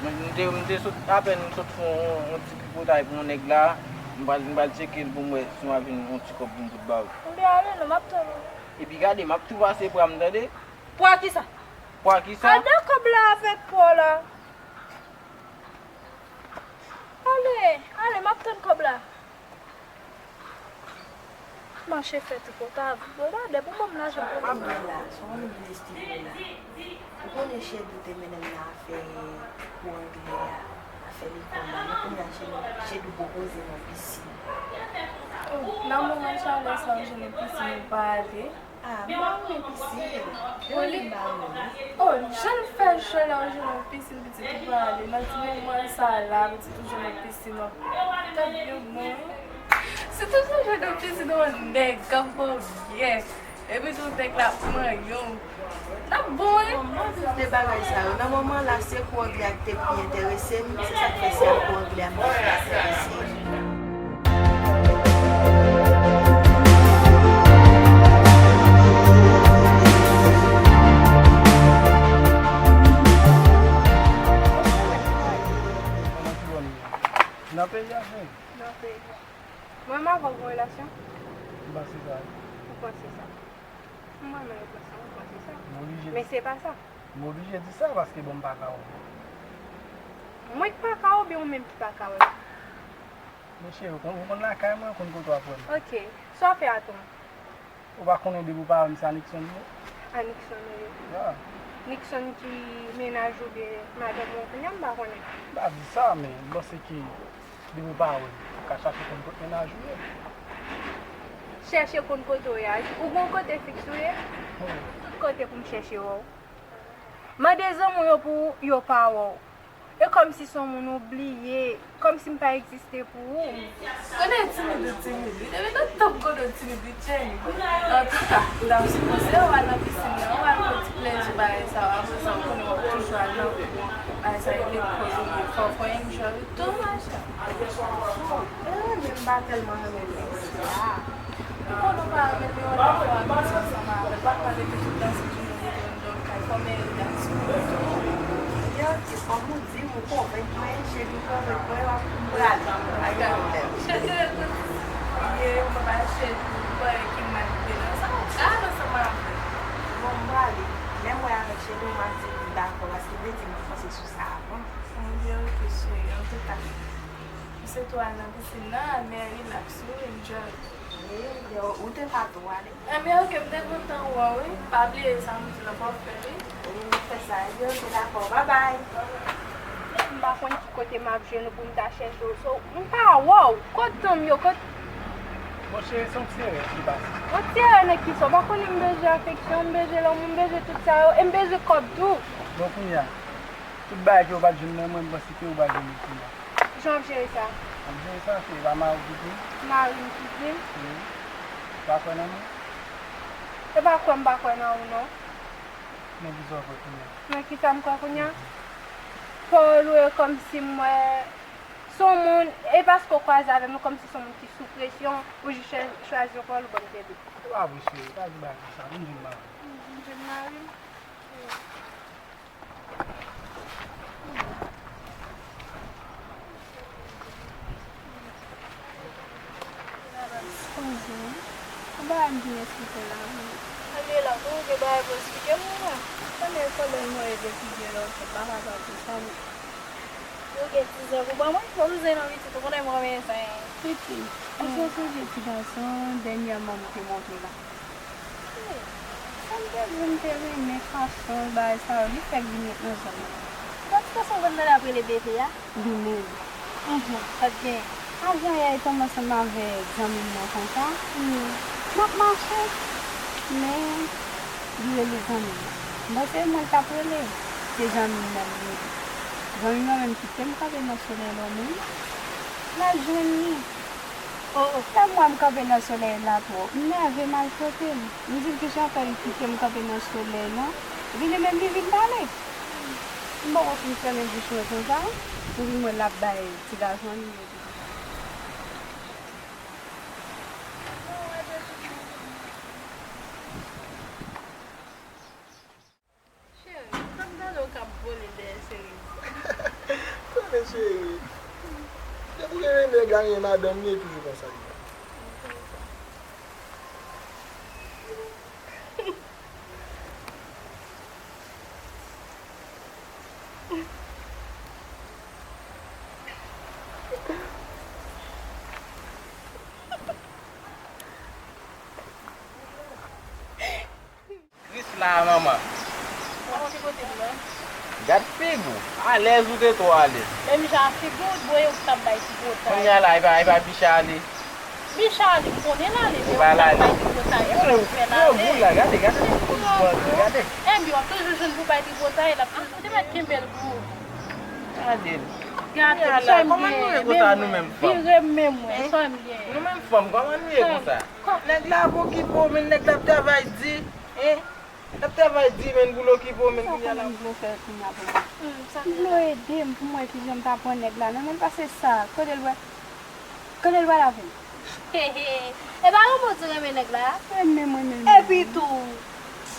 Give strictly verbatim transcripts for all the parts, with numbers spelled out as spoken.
M te, m te sot, apèn m sot fè yon, yon ti tripotay pou yon nèg la, m pral, m pral tcheke l pou m wè si m ap jwenn yon ti kòb pou m pot ba ou. Ebyen ale non, m ap tann ou. Epi gade, m ap tou pase pra m, tande? Pra kisa? Pra kisa? Al ba kòb la avèk pra w la. Ale, ale, m ap tann kòb la. Mache fè tripotay, bwè, depi w ban m lajan pou m. M ap di w la, se yon moun ki vin esplike w la. Ou konnen Chedou te mennen m nan afè kou anglè a, afè lekòl la. Men kounye a Chedou, Chedou pwopoze m yon pisin. Oh, nan moman chalè sa w jwenn yon pisin ou pa ale? Ah, m pa renmen pisin. Yo renmen m pa renmen, wi. Oh, jan l fè cho la, w jwenn yon pisin, pitit ou pa ale. Nan ti moman sa la, pitit ou jwenn yon pisin, w ap, t ap byen bon, wi. Si toujou jwenn yon pisin, yon nèg k ap ba w byen. Epi tou, nèg la ap manyen w. T ap bon, wi. Bon, m pa vle de bagay sa yo. Nan moman la, se kou anglè a ki te pi enterese m. Se sa k fè se a kou anglè a m te vin enterese. Nan peyi a, cheri. Nan peyi a. Mwen m avè w gon relasyon? M panse sa, wi. Ou panse sa? Mwen menm, ou panse, ou panse sa? M oblije di. Men se pa sa. M oblije di sa paske bon, m pa ka wè w. Mwen ki pa ka wè w oubyen ou menm ki pa ka wè m? Men cheri, ou konn, ou konn lakay mwen, ou konn kote w ap wè m. Ok. Sa w fè a tou? Ou pa konnen depi w pa wè m, se a Nixon m ye? A Nixon ou ye? Ya. Nixon ki mennaj ou oubyen madanm ou kounye a, m pa konnen. M pa di sa, men m panse ke depi w pa wè m, ou ka chache konn kot mennaj ou ye. Chèche konn kote w ye a. Ou gon kote fiks ou ye? Wi. Tout kote pou m chèche wè w. Mande zanmi w yo pou yo pa wè w. E kòmsi se yon moun ou bliye, kòmsi m pa egziste pou ou. Konnen timid ou timid, wi. Depi nan tan m konnen w timid, wi, Jenny. Antouka, m t ap sipoze w al nan pisin nan, w al pran ti plezi bagay sa yo. Apre sa, ou konnen w ap toujou al nan kou bagay sa yo, lekòl, ou byen fò, fò enjoy, wi, tou machin. Eh, men m pa tèlman renmen nèg sa. Ou konnen w pa renmen l, men yon lòt fwa, w ap pase ansanm avè l. Pa pale de tout tan, si tou moun rete anndan kay, fò men relasyon. Ebyen, ok, kòm ou di m, ou konvenk mwen, cheri, ou konvenk mwen, w ap, m prale. Pa gen pwoblèm. Cheri, kote w ye, ou pa cheri, ou pa ki mal te nan sa, ou ka al ansanm avè l. Bon, m prale. Lè m wè avèk cheri, m ap di l dakò, paske m te di m ap panse sou sa avan. Ebyen, ok, cheri, antouka. M swete w al nan pisin nan, al byen rilaks, wi, enjoy. Wi, ou te ka tou ale. Ebyen, ok, m te kontan wè w, wi. Pa bliye sa m di w la, fò w fè l, wi. Wi, m fè sa. Ebyen, ok, dakò. Babay. M pa konn ki kote m ap jwenn ou pou m ta chèche w. So, m pa wè w. Kot tan m yo? Kot... Monchè, se yon ti erè ki pase. Yon ti erè nan kisa? Ou pa konnen m bezwen afeksyon, m bezwen lanmou, m bezwen tout sa yo. E m bezwen kòb tou. Bon, kounye a, tout bagay ke ou pa t jwenn nan mwen, m panse ke ou pral jwenn li kounye a. Jan w ap jere sa? M ap jere sa, se pa mari w ki pou. Mari m ki pou? Wi. Ou pa kwè nan mwen? E pa kwè m pa kwè nan ou non. Nan kisa w kwè kounye a? Nan kisa m kwè kounye a? Pawòl ou e kòmsi m wè se yon moun, e paske w kwaze avè m, e kòmsi se yon moun ki sou presyon, ou jis chwa-, chwazi yon pawòl ou ban m tande. Se pa vre, cheri, pa di bagay konsa, vin jwenn mari m. Vin jwenn mari m? Kouzin, ou pa wè m vin esplike w la, wi. Ale la, tou gen bagay pou esplike m, mwen. Tande, pwoblèm mwen e de figi lòt, m pa ka pati sa, non. Ou gen ti zen pou ban mwen? Ou zen non, pitit, ou konnen m renmen zen. Pitit, èske w sonje ti gason dènyèman m te montre w la? Sa m te di, m te renmen fason bagay sa yo, li fèk vin ret nan zòn nan. Gad fason bann nan ap rele bebe a. Li menm. Enhen, sa k gen? Avan yè, li tonbe ansanm avèk zanmi m nan konsa. Wi. N ap mache, men li rele zanmi m nan. M panse mwen l t ap rele, se zanmi m nan li rele. Zanmi m nan menm kite m kanpe nan solèy lòm, wi. L al jwenn li. Oh, oh. Lè m wè m kanpe nan solèy la twò, m nève, m al fwote l. M di l kijan fè l kite m kanpe nan solèy lan, epi li menm li vin pale. M poko fin fèmen bouch mwen konsa, m vin wè l ap bay ti gason li yo. Cheri, sa m gade w k ap vole dèyè seriz. Anyen ladan l, li toujou konsa li ye. Krisla, manman. Gad figi w. Alèz ou te twò alèz. Menm jan figi w, bwè yo k t ap bay ti pota. Kounye a la, e pa, e pa Bicha ale. Bicha ale, m konnen l ale, men yo k t ap bay ti pota yo, yo fè l ale. Gade, gade, gade. Enben, w ap toujou jwenn pou bay ti pota, l ap toujou te mèt kenbe l pou ou. Gade l. Gade, sa m gen, kòman nou ye konsa nou menm fanm? Vire m menm mwen, sa m gen. Nou menm fanm, kòman nou ye konsa? Nèg la ap okipe w, men nèg la ap travay di, hein? L ap travay di, men pou l okipe w, men kounye a la. Sa w vle fè kounye a pou mwen? M vle w ede m pou m wè kijan m ta pran nèg la nan men l, paske sa, kote l wè, kote l wè l avè m. Hehe. E pa lanmou di renmen nèg la? Renmen mwen, renmen mwen. Epi tou,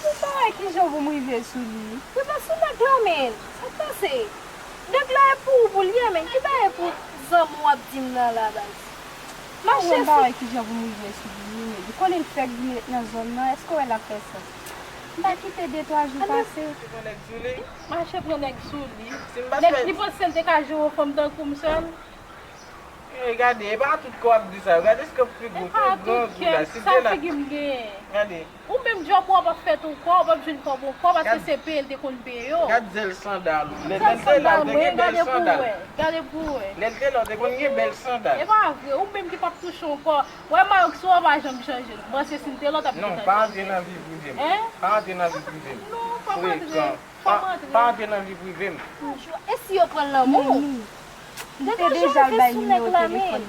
ou pa wè kijan pou m rive sou li? Rive sou nèg la, men. Sa k pase? Nèg la e pou ou pou l ye, men ki bagay pou zanmi w ap di m nan la, baz? Mwen pa wè kijan pou m rive sou li, men li konnen l fèk vin ret nan zòn nan, èske w wè l ap fè sans? M pa kite de twa jou pase. Mache pran nèg sou li. Nèg, li panse l te ka jere yon fanm tankou m sèl? Eh, gade, e pa tout kò w ap di sa yo. Gade eskòp figi w, tou grangou la. Si te la. Gade. Ou menm djòb ou a p ap fèt ankò, ou p ap jwenn kòb ankò, paske se peye l te konn peye w. Gad zèl sandal ou. Lè l te la, ou te gen bèl sandal. Gade pou w wè. Lè l te la, ou te konn gen bèl sandal. E pa vre, ou menm ki p ap touche ankò. Wè, Mayoks ou a pa janm chanje. M panse si l te la, w t ap Non, pa antre nan vi prive m. Pa antre nan vi prive m. Non, fò m antre. Pa, pa antre nan vi prive m. E si yo pran l nan men w? Degaje w, rive sou nèg la, men.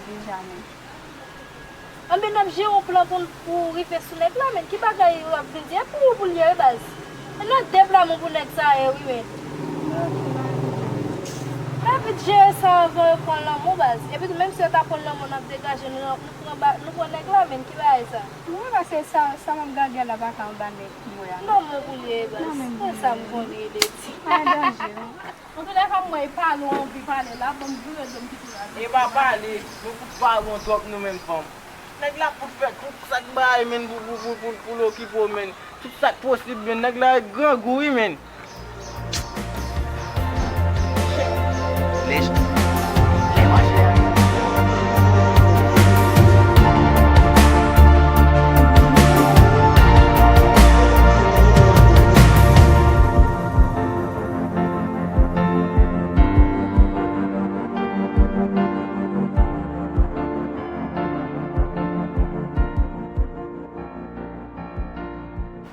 Anben, n ap jere yon plan pou, pou rive sou nèg la, men. Ki bagay w ap vin di? E pou ou pou l ye, wi, baz. E nan de plan moun pou nèg sa ye, wi, men. N ap vin jere sa anvan yo pran l nan men w, baz. Epi tou, menm si yo ta pran l nan men w, n ap degaje nou, nou pran ba-, nou pran nèg la, men. Ki bagay sa? Mwen, paske sa, sa m ap gade a la pa ka anba nèg mwen a. Non, men pou l ye, baz. Se sa m konnen, Leti. Pa gen danje, non. Antoulèka, m wè e pale w anvi pale la, ban m vire do m kite w la. E pa pale, nou fout pale w twòp nou menm fanm. Nèg la fout fè tout sa k bay, men, pou, pou, pou, pou, pou l okipe w, men. Tout sa k posib, men. Nèg la e grangou, wi, men.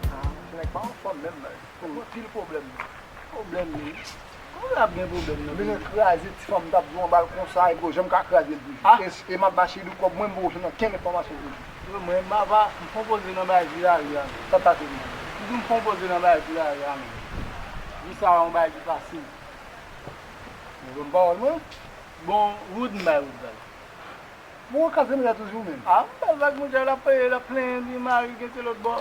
Ah, se nèg pa anfòm menm, non. Gen anpil pwoblèm. Pwoblèm li. Kòman l ap gen pwoblèm nan? Mennen kraze ti fanm, m t ap di w anba l konsa, epi w janm ka kraze l toujou. E, e m ap ba Chedou kòb mwen, m poko janm nan kenn enfòmasyon toujou. Mwen, m pa, m fon poze nan bagay vilaj la. Sa t pase menm? M di w m fon poze nan bagay vilaj la, men. Di sa yon bagay ki fasil. Mwen ban m pawòl mwen. Bon, wood m bay wood la. Bon, w ka zanmi la toujou menm. Ah, m bay vag, monchè, l ap, l ap plenyen, li mari l gen se lòt bò.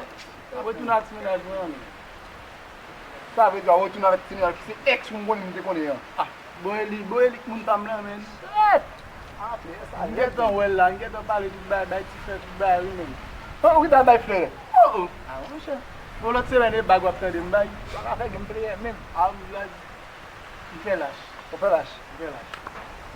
Ap retounen ak ti mennaj mwen an, men. Sa vle di w ap retounen avèk ti mennaj ki se ex moun konnen m te konnen an? Ah, bon, e li, bon, e li k moun pa m lan, men. Trèt! Ah, men sa lèd. M gentan wè l la, m gentan pale tout bagay, bay ti flè, tout bagay, wi, men. An, ou gentan bay flè? Oh, oh. Ah, monchè. Bon, lòt semèn, e bag w ap tande m bay. Sa ka fè gen m player menm. Ah, m blaze. M fè lach. Ou fè lach? M fè lach.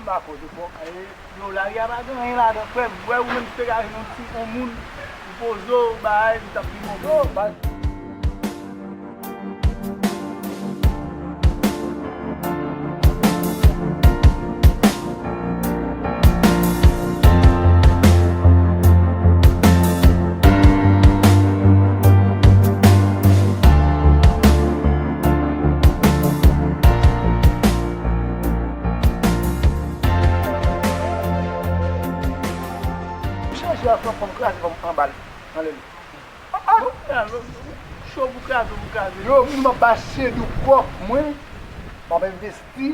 M pa kote fò. E, yo, lari a pa gen anyen ladan, frè m. Wè, ou menm, si te ka jwenn yon ti, yon moun, ou poze w, bay, li t ap pi bon pou ou. Chanje a, fanm, fanm kraze fanm anba l, anlè l. Ah, ah. Cho pou kraze, pou kraze. Yo, m ap ba Chedou kòb mwen, m ap envesti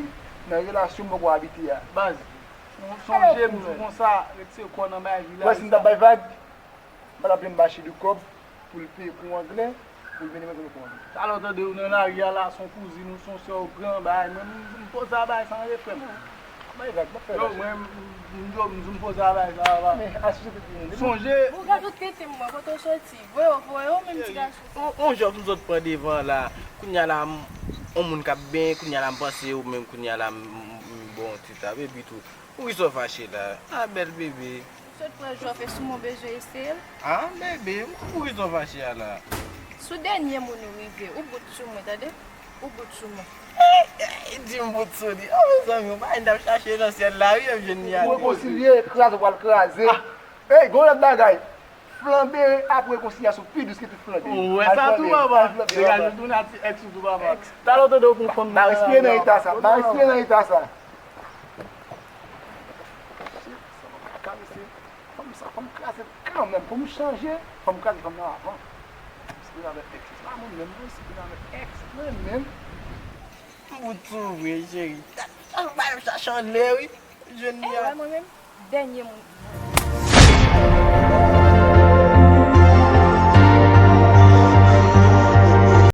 nan relasyon m poko abite a. Baz, sonje m di w konsa, retire kò w nan bagay vilaj. Wè, si m t ap bay vag, m pa t ap janm ba Chedou kòb pou l peye kou anglè, pou l vini mete l kou anglè. Talè w tande w nan lari a la, se yon kouzin ou, se yon sè w pran, bay, mwen, m, m poze a bay sa anlè frè m. Yo, mwen, m, m, m, m, m fò travay sa, papa. Sonje. Ou gade ou trete m, mwen, kote w soti? Voye w, voye w, menm ti gason. On, on jòf m sot pran devan la. Kounya la, m, on moun k ap benyen, kounya la, m panse ou menm, kounya la, m, m, m, bon, ti ta, baby tou. Poukisa w fache la? A, bèl bebe. Sot pran jòf e sou mwen bezwen eseye l. A, bebe, poukisa w fache a la? Sou dènye moun ou rive, ou bout sou mwen, tande? Ou bout sou mwen. Ey, ey, di m bout sou li. O, mezanmi, yon bagay n t ap chache nan syèl la, wi, m jwenn li a. Pou rekonsilye, kraze, w pral kraze. Ey, gon lòt bagay. Flanbe ap rekonsilye sou pi dous ke tout flanbe. Ou wè sa tou, papa. Degaje w tounen a ti ex ou tou, papa. Talè w tande w pran fanm nan. Ba respire nan eta sa. Ba respire nan eta sa. Shit, sa pa ka, mesye. Fanm sa, fanm kraze kanmenm. Fanm chanje, fanm kraze fanm nan avan. Respire avèk ex. Se pa mwen menm, non, respire avèk ex. Mwen menm. M bout sou vre, cheri. Sa bay m chache anlè, wi. Jwenn li a. Wè mwen menm, dènye moun.